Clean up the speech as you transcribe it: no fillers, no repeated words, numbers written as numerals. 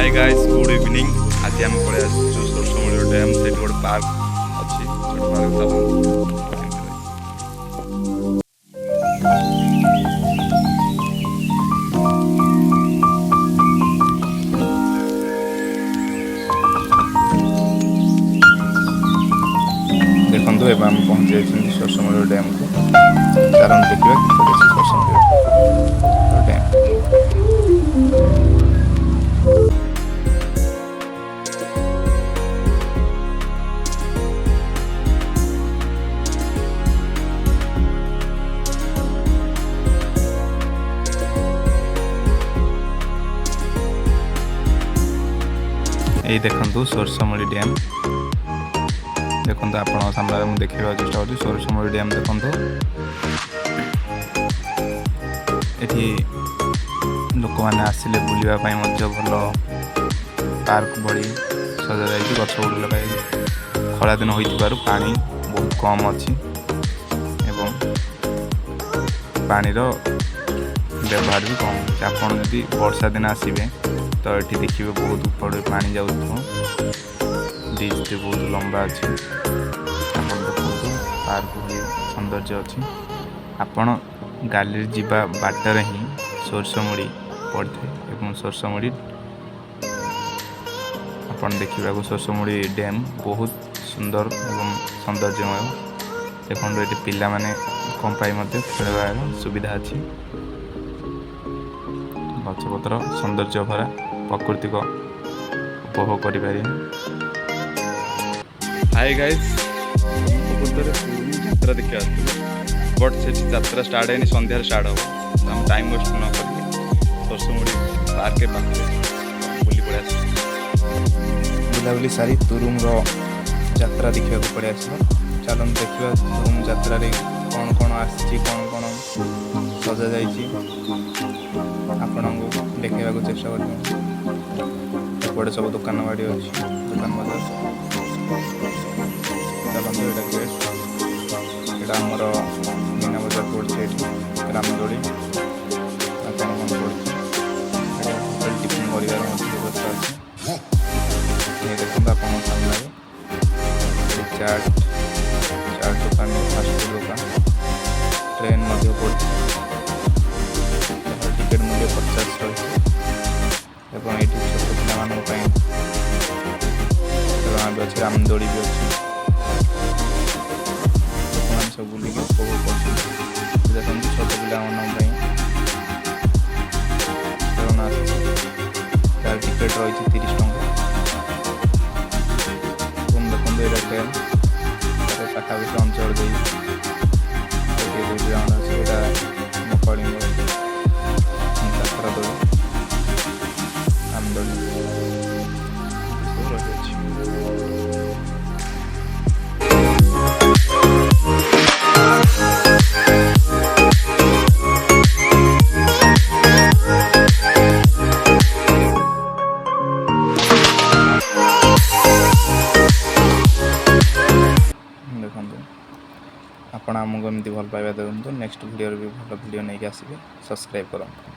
High guys, good evening. ଆଜି ଆମେ ପଳେଇ ଆସିଛୁ ସୋରସମୁଳି ଡ୍ୟାମ୍। ସେଇଠି ଗୋଟେ ପାର୍କ ଅଛି, ଛୋଟ ପାର୍କ। ଚାଲନ୍ତୁ, କେମିତି ରହିଛି। ଦେଖନ୍ତୁ, ଏବେ ଆମେ ପହଞ୍ଚି ଯାଇଛନ୍ତି ସୋରସମୁଳି ଡ୍ୟାମ୍କୁ। ଚାଲନ୍ତୁ ଦେଖିବା କିପରି ଅଛି ସୋରସମୁଳି ଡ୍ୟାମ୍। ଏଇ ଦେଖନ୍ତୁ ସୋରସମୁଳି ଡ୍ୟାମ୍। ଦେଖନ୍ତୁ, ଆପଣଙ୍କ ସାମ୍ନାରେ ମୁଁ ଦେଖେଇବାକୁ ଚେଷ୍ଟା କରୁଛି ସୋରସମୁଳି ଡ୍ୟାମ୍। ଦେଖନ୍ତୁ, ଏଠି ଲୋକମାନେ ଆସିଲେ ବୁଲିବା ପାଇଁ ମଧ୍ୟ ଭଲ ପାର୍କ ଭଳି ସଜାଯାଇଛି, ଗଛ ଗୁଡ଼ିକ ଲଗାଯାଇଛି। ଖରାଦିନ ହୋଇଥିବାରୁ ପାଣି ବହୁତ କମ୍ ଅଛି ଏବଂ ପାଣିର ବ୍ୟବହାର ବି କମ୍ ଅଛି। ଆପଣ ଯଦି ବର୍ଷା ଦିନ ଆସିବେ ତ ଏଠି ଦେଖିବେ ବହୁତ ଉପରେ ପାଣି ଯାଉଥିବ। ବ୍ରିଜଟି ବହୁତ ଲମ୍ବା ଅଛି। ଆପଣ ଦେଖନ୍ତୁ, ପାର୍କ ଭଳି ସୌନ୍ଦର୍ଯ୍ୟ ଅଛି। ଆପଣ ଗାଲିରେ ଯିବା ବାଟରେ ହିଁ ସୋରିଷମୁଡ଼ି ପଡ଼ିଥାଏ ଏବଂ ସୋରିଷମୁଡ଼ି ଆପଣ ଦେଖିବାକୁ, ସୋରିଷମୁଡ଼ି ଡ୍ୟାମ୍ ବହୁତ ସୁନ୍ଦର ଏବଂ ସୌନ୍ଦର୍ଯ୍ୟମୟ। ଦେଖନ୍ତୁ, ଏଠି ପିଲାମାନେ କଣ ପାଇଁ ମଧ୍ୟ ଖେଳିବାର ସୁବିଧା ଅଛି। ଗଛପତ୍ର ସୌନ୍ଦର୍ଯ୍ୟ ଭରା ପ୍ରାକୃତିକ ଉପଭୋଗ କରିପାରିବେ। ହାଇ ଗାଇସ୍, ପ୍ରକୃତରେ ଯାତ୍ରା ଦେଖିବାକୁ ଆସିଥିଲୁ, ବଟ୍ ସେଠି ଯାତ୍ରା ଷ୍ଟାର୍ଟ ହେଇନି, ସନ୍ଧ୍ୟାରେ ଷ୍ଟାର୍ଟ ହେବ। ତ ଆମେ ଟାଇମ୍ ୱେଷ୍ଟ ନ କରିକି ସୋରସମୁଡ଼ି ପାର୍କ ପାଖରେ ବୁଲି ପଳେଇ ଆସିଛୁ। ବୁଲାବୁଲି ସାରି ତୁରୁମର ଯାତ୍ରା ଦେଖିବାକୁ ପଳେଇ ଆସିଲୁ। ଚାଲନ୍ତୁ ଦେଖିବା ତୁରୁମ ଯାତ୍ରାରେ କ'ଣ କ'ଣ ଆସିଛି, କ'ଣ କ'ଣ ସଜାଯାଇଛି, ଆପଣଙ୍କୁ ଦେଖେଇବାକୁ ଚେଷ୍ଟା କରିବୁ। ଏପଟେ ସବୁ ଦୋକାନ ବାଡ଼ି ଅଛି, ଦୋକାନ ବଜାର। ଚାଲନ୍ତୁ, ଏଇଟା ଗେଟ୍। ଏଇଟା ଆମର ମୀନା ବଜାର ପଡ଼ୁଛି ଏଠି, ରାମଦୋଳି ଆଉ କ'ଣ କ'ଣ ପଡ଼ୁଛି। ଏଠି ହୋଟେଲ, ଟିଫିନ୍ କରିବାର ମଧ୍ୟ ବ୍ୟବସ୍ଥା ଅଛି। ଏ ଦେଖନ୍ତୁ, ଆପଣଙ୍କ ସାମ୍ନାରେ ଏଠି ଚାଟ୍ ଚାଟ୍ ଦୋକାନ, ଫାଷ୍ଟଫୁଡ଼ ଦୋକାନ। ଟ୍ରେନ୍ ମଧ୍ୟ ପଡ଼ୁଛି, ଏହାର ଟିକେଟ୍ ମୂଲ୍ୟ 50 ରହିଛି ଏବଂ ଏଇଠି ଛୋଟ ପିଲାମାନଙ୍କ ପାଇଁ ଖେଳଣା ବି ଅଛି, ରାମଦୋଳି ବି ଅଛି। ଲୋକମାନେ ସବୁ ବୁଲିକି ଉପଭୋଗ କରୁଛନ୍ତି। ଦେଖନ୍ତୁ, ଛୋଟ ପିଲାମାନଙ୍କ ପାଇଁ ଖେଳଣା ଆସିଛି। ତାର ଟିକେଟ୍ ରହିଛି 30 ଟଙ୍କା। ଏବଂ ଦେଖନ୍ତୁ, ଏଇଟା ଟ୍ରେନ୍। ତାର ପାଖାପାଖି ଅଞ୍ଚଳ ଦେଇ ଗୋଟିଏ ଦୁଇଟି ରାଉଣ୍ଡ ଅଛି। ଏଇଟା ଆମ କଳିଙ୍ଗ ଯାତ୍ରା ଦୋଳି, ରାମଦୋଳି ଏସବୁ ରହିଅଛି। ଦେଖନ୍ତୁ, ଆପଣ ଆମକୁ ଏମିତି ଭଲ ପାଇବା ଦିଅନ୍ତୁ। ନେକ୍ସଟ ଭିଡ଼ିଓରେ ବି ଭଲ ଭିଡ଼ିଓ ନେଇକି ଆସିବେ। ସବସ୍କ୍ରାଇବ୍ କରନ୍ତୁ।